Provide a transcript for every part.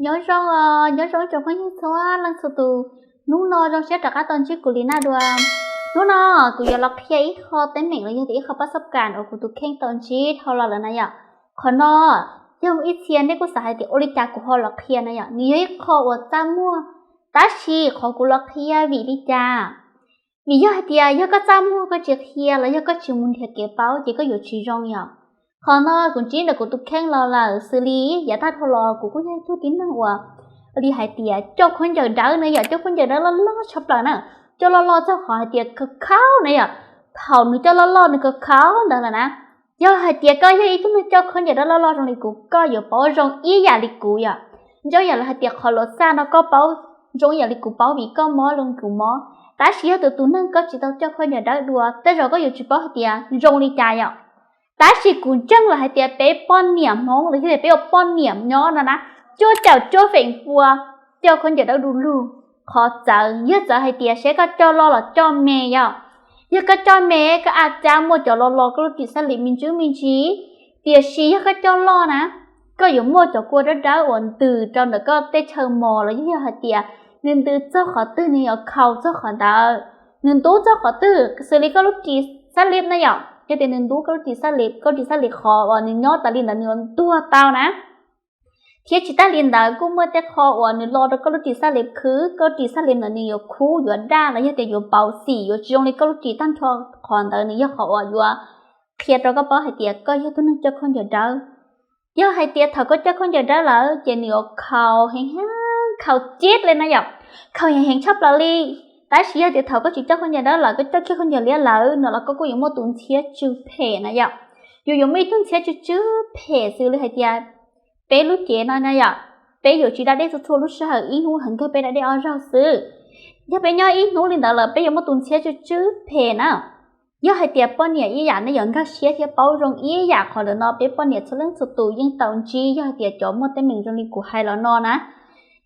Nyob zoo os, nyob zoo tsoom phooj ywg txhua leej txhua tus. Hnub no zoo siab rov qab tau ntsib kuv li na dua. Hnub no kuv yuav los qhia ib qho teeb meem los yog tias ib qho pab xab kas uas kuv tus kheej tau ntsib dhau los lawm na yom. Qhov no yog ib txhia nej kuj xav hais tias ua li cas kuv ho los qhia na yom, nws yog ib qho uas txaj muag, tab sis qhov kuv los qhia vim li cas? Vim yog hais tias yog koj txaj muag koj tsis qhia los yog koj tsis mus nrhiav kev paub ces koj yuav tsis zoo yom. Qhov no kuv ntsib ntawm kuv tus kheej los lawm xws li yav tag dhau los kuv kuj yog ib tug tib neeg uas li hais tias coj khaub ncaws dawb na yom, coj khaub ncaws dawb loj loj tshaj plaws na, coj loj loj txog qhov hais tias khav khaub na yom. Thaum nws coj loj loj nws khav khaub ntawd lawm na, yog hais tias koj yog ib tug neeg coj khaub ncaws dawb loj loj zoo li kuv, koj yuav paub zoo ib yam li kuv yom. Zoo yam li hais tias qhov luam xaj no koj paub zoo ib yam li kuv paub vim koj mob zoo li kuv mob. Tab sis yog tus tus neeg koj tsis tau coj khaub ncaws dawb dua tej zaum koj yuav tsis paub hais tias zoo li cas yom. Tab sis kuv ntseeg lawm hais tias peb poj niam Hmoob los yog tias peb ua poj niam nyob no na, cuaj caum cuaj feem pua coj khaub ncaws dawb du lug. Qhov txawv yog txawv hais tias seb koj coj loj los coj me yom. Yog koj coj me koj a cab muaj cov los los koj lub ris xab lim me ntsis me ntsis, tiam sis yog koj coj loj na, koj yuav muaj cov kua dawb dawb uas ntws rau ntawm koj tej chaw mos los yog hais tias nws ntws txog qhov twg nws yuav khaus txog qhov ntawd. Nws ntub txog qhov twg xws li koj lub ris xab lim na yom, yog tias nws ntub koj lub ris xab lim, koj ris xab lim qhov uas nws nyob tas li ntawd nws yuav ntuag tau na. Thiab tsis tas li ntawd kuj muaj tej qho uas nws los rau koj lub ris xab lim khwb, koj lub ris xab lim ntawd nws yuav khub yuav daj los yog tias yuav npau xim yuav tsis zoo li koj lub ris tag nrho. Qhov ntawd nws yog qhov uas yuav qhia rau koj paub hais tias koj yog tus neeg coj khaub ncaws dawb. Yog hais tias thaum koj coj khaub ncaws dawb lawm ces nws yuav khaus heev heev, khaus cib li na yom, khaus heev heev tshaj plaws li. Tab sis yog tias thaum koj tsis coj khaub ncaws dawb lawm, koj coj kiag khaub ncaws liab lawm no los koj kuj yuav muaj tus ntxhiab tsw phem na yom. Yus yuav muaj ib tug ntxhiab tsw tsw phem xws li hais tias peb lub cev no na yom, peb yuav tsis da dej txhua txhua lub sij hawm, ib hnub heev kawg peb da dej ob zaug xwb. Yog peb nyob ib hnub li ntawd lawm peb yuav muaj tus ntxhiab tsw tsw phem na. Yog hais tias poj niam ib yam nej yuav nkag siab thiab paub zoo ib yam qhov ntawm no, peb poj niam txhua leej txhua tus yeej tau ntsib yog hais tias cov muaj teeb meem zoo li kuv hais los no na.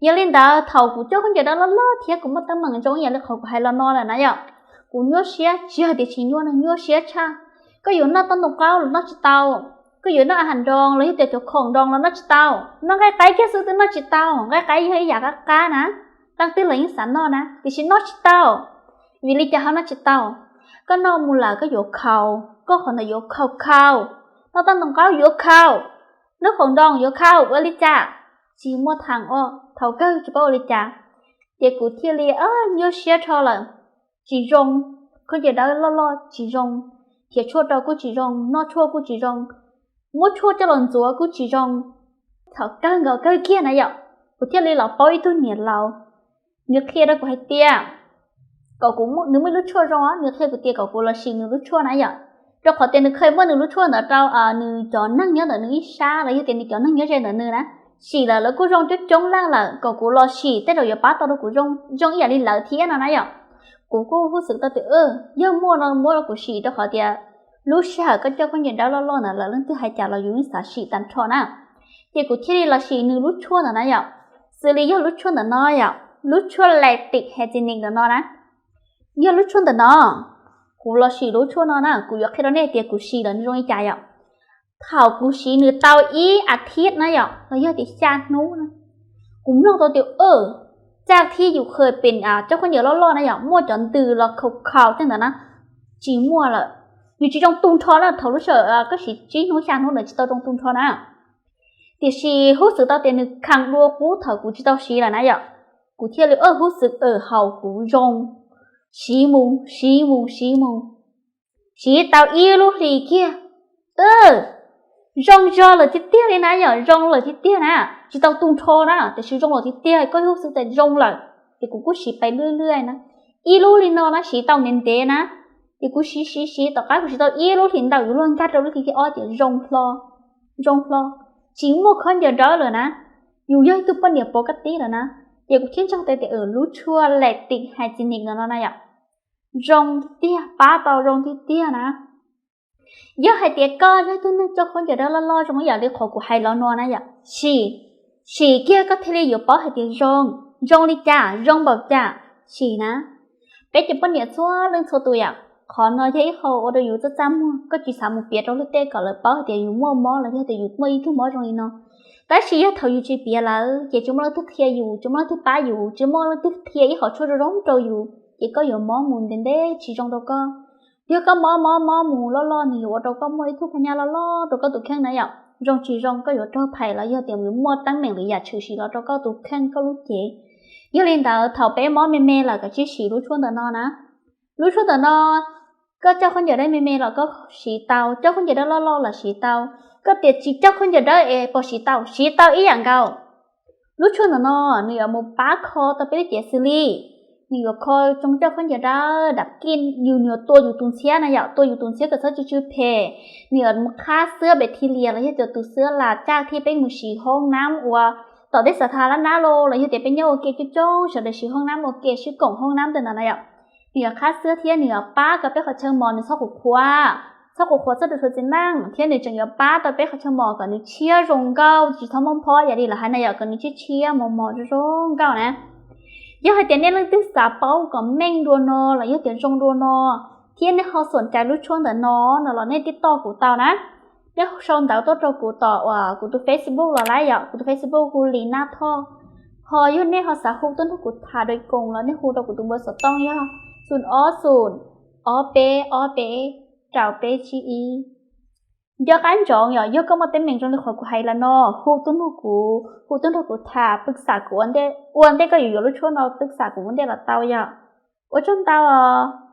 Yog li ntawd thaum kuv coj khaub ncaws dawb loj loj thiab kuv muaj teeb meem zoo ib yam li qhov kuv hais los no lawm na yom, kuv nyuaj siab, tsis yog tias tsis nyuaj no, nyuaj siab tshaj. Koj yuav noj toj ntoo qaub los noj tsis tau, koj yuav noj a has nroo los yog tias cov khoom nroo los noj tsis tau, noj nqaij qaib kiag xwb twb noj tsis tau. Nqaij qaib yog ib yam qab qab na, leej twg los yeej xav noj na, tiam sis noj tsis tau. Vim li cas ho noj tsis tau? Koj noj mus lawm koj yuav khaus, koj qhov ntawd yuav khaus khaus, noj toj ntoo qaub yuav khaus, noj khoom nroo yuav khaus, ua li cas? Tsis muaj thav os, thaum kawg tsis paub ua li cas. Ces kuv thiaj li nyuaj siab rho lawm, tsis zoo, khaub ncaws dawb loj loj tsis zoo, khiav tshuaj rau kuj tsis zoo, noj tshuaj kuj tsis zoo, muab tshuaj coj los ntxuav kuj tsis zoo. Thaum kawg nkaus kawg kiag na yom, kuv thiaj li los paub ib tug niam laus, nws qhia rau kuv hais tias kom kuv, nws muaj ib lub tshuaj zoo, nws qhia kuv tias kom kuv los sim nws lub tshuaj na yom, rau qhov tias nws kheev muab nws lub tshuaj ntawd rau nws cov neeg nyob ntawm nws ib sab los yog tias nws cov neeg nyob ze ntawm nws na, sim lawm lawv kuj zoo coob coob leej lawm, kom kuv los sim tej zaum yuav pab tau rau kuv zoo ib yam li lawv thiab no na yom. Kuv kuj huj xwm tau tias yog muaj no muab rau kuv sim, rau qhov tias lub sij hawm koj coj khaub ncaws dawb loj loj ntawd lawv leej twg hais cas los yus yeej xav sim tag nrho na. Ces kuv thiaj li los sim nws lub tshuaj ntawd na yom, xws li yog lub tshuaj ntawm no yom, lub tshuaj Latix Hygienic ntawm no na. Yog lub tshuaj ntawm no, kuv los sim lub tshuaj no na, kuv yuav qhia rau nej tias kuv sim lawm nws zoo li cas yom. Thaum kuv siv nws tau ib a thiv na yom, los yog tias xya hnub na, kuv mloog tau tias txaj thib yus kheev pem cov khaub ncaws loj loj na yom, muaj cov ntws los khaus khaus tej ntawd na, tsis muaj lawm. Nws tsis zoo tu nrho na, thaum lub sij hawm koj siv tsib hnub xya hnub ntawd tsis tau zoo tu nrho na. Tiam sis huj xwm tau tias nws kheev dua qub thaum kuv tsis tau siv lawm na yom, kuv thiaj li huj xwm haus kuv zoo, siv mus siv mus siv mus, siv tau ib lub hlis kiag, zoo zog lawm tiag tiag li na yom, zoo lawm tiag tiag na, tsis tau tu nrho na, tiam sis zoo lawm tiag tiag, koj huj xwm tias zoo lawm, ces kuv kuj siv pais lwj lwj na. Ib lub li no na siv tau ntev ntev na, ces kuv siv siv siv tom qab kuv siv tau ib lub hlis ntawm yuav luag nkag rau lub hlis thib ob ces zoo hlo, zoo hlo, tsis muaj khaub ncaws dawb lawm na. Yus yog ib tug poj niam pov kab tib lawm na, ces kuv thiaj ntseeg tias lub tshuaj Latix Hygienic no no na yom, zoo tiag tiag, pab tau zoo tiag tiag na. Yog hais tias koj yog ib tug neeg coj khaub ncaws dawb loj loj zoo ib yam li qhov kuv hais los no na yom, sim, sim kiag koj thiaj li yuav paub hais tias zoo, zoo li cas, zoo npaum cas, sim na. Peb cov poj niam txhua leej txhua tus yom, qhov no yog ib qho ua rau yus txaj txaj muag, koj tsis xav mus piav rau luag tej kom lawv paub hais tias yus muaj mob los yog tias yus muaj ib tug mob zoo li no. Tab sis yog thaum yus tsis piav lawm ces tsis muaj leej twg qhia yus, tsis muaj leej twg pab yus, tsis muaj leej twg qhia ib qhov tshuaj zoo zoo rau yus, ces koj yuav mob mus ntev ntev tsis zoo rau koj. Yog koj mob mob mob mus loj loj nws yuav ua rau koj muaj ib tug phab nyaj loj loj rau koj tus kheej na yom. Zoo tsis zoo koj yuav raug phais los yog tias muaj teeb meem lwm yam tshwm sim los rau koj tus kheej koj lub cev. Yog li ntawd thaum peb mob me me lawm koj tsis siv lub tshuaj ntawm no na. Lub tshuaj ntawm no koj coj khaub ncaws dawb me me los koj siv tau, coj khaub ncaws dawb loj loj los siv tau. Koj tias tsis coj khaub ncaws dawb es puas siv tau? Siv tau ib yam nkaus. Lub tshuaj ntawm no nws yuav mus pab kho tau peb lub cev xws li nws yuav kho tsoo coj khaub ncaws dawb dam kij, yus nws yuav tua yus tus ntxhiab na yom, tua yus tus ntxhiab kom txhob tsw tsw phem. Nws yuav mus qhab xwab bacteria los yog tias tus xwab las caj thiab peb mus siv hoob nab ua tom tej xav tha lab nab los los yog tias peb nyob ua ke coob coob sawv daws siv hoob nab ua ke sib koom hoob nab ntawm no na yom. Nws yuav qhab xwab thiab nws yuav pab kom peb qhov chaw mos nws txhob qhuav qhuav, txhob qhuav qhuav txhob rau txhua txiv neej, thiab nws tseem yuav pab tau peb qhov chaw mos kom nws tshiab zoo nkauj tsis txhob mob phob yam li lawv hais na yom, kom nws tshiab tshiab mos mos zoo zoo nkauj na. Yog hais tias nej leej twg xav paub kom meej dua no los yog tias zoo dua no thiab nej ho xoom cai lub tshuaj ntawm no no los nej tij toj kuv tau na. Nej sau ntawv tuaj rau kuv tom uas kuv tus Facebook los lawm yom, kuv tus Facebook hu Lis Naj Thoj. Ho yog nej ho xav hu tuaj nrog kuv tham dai koos los nej hu rau kuv tus npawb xov tooj yog xoom ob xoom ob peb ob peb rau peb tsib ib. Nco qab ntsoov yom, yog koj muaj teeb meem zoo li qhov kuv hais lawm no, hu tuaj nrog kuv, hu tuaj nrog kuv tham pwj xam kuv ua ntej koj yuav yuav lub tshuaj no pwj xam kuv ua ntej los tau yom. Ua tsaug ntau os.